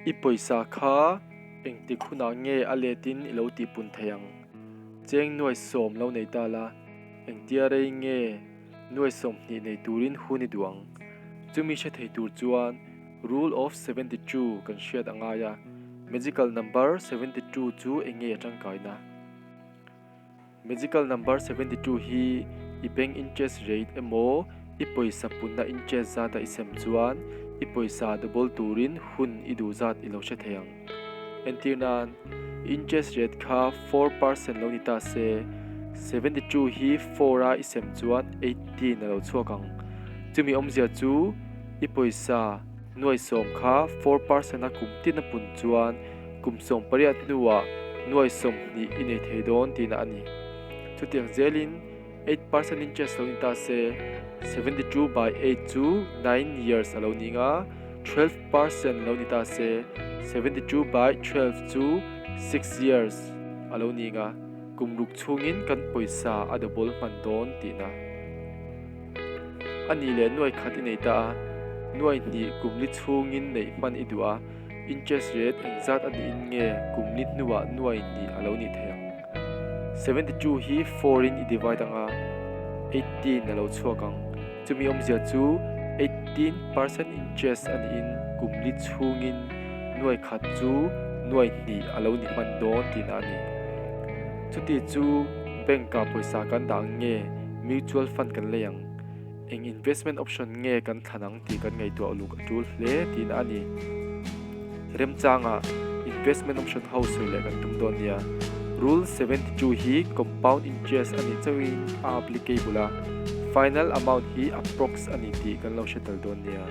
I pawisa kha engtik hunah nge a letin i lo tihpun thei ang? Cheng nuai sawm lo nei ta la, engtia rei nge nuai 20 nei turin hun i duh ang? Chumi hre thei tur chuan Rule of 72 kan hriat a ngai a, magical number 72 chu eng nge a tangkaina? Magical number 72 hi i bank interest rate emaw i pawisa punna interest zata i sem chuan i pawisa double turin hun i duh zat i lo hre thei ang. Entir nan, i interest rate kha 4% lo ni ta se, 72 hi 4 a i sem chuan 18 a lo chhuak ang. Chumi awmzia chu i pawisa nuai sawm kha 4% a kum tin a pun chuan Kum 18 hnuah nuai 20 i nei thei dawn tihna a ni. Chutiang zelin 8% interest lo ni ta se, 72 by 8 chu 9 years a lo ning a, 12% lo ni ta se, 72 by 12 chu 6 years a lo ning a, kum ruk chhungin kan pawisa a double hman dawn tihna. A nih leh nuai khat i nei ta a, nuai hnih kum li chhungin neih hman i duh a, Interest rate engzat a niin nge kum li hnuah nuai hnih a lo nih thei ang? 72 hi 4 in i divide anga 18 a lo chhuak ang. Chumi awmzia chu 18% interest a niin kum li chhungin nuai khat chu nuai hnih a lo ni hman dawn tihna a ni. Chuti chu bank ah pawisa kan dah ang nge mutual fund kan lei ang? Eng investment option nge kan thlan ang tih kan ngaihtuah uluk a tul hle tihna a ni. Remchanga investment option ho sawi leh kan tum dawn nia. Rule 72 hi compound interest a nih chauhin a applicable a, final amount hi approx a ni tih kan lo hre tel dawn nia.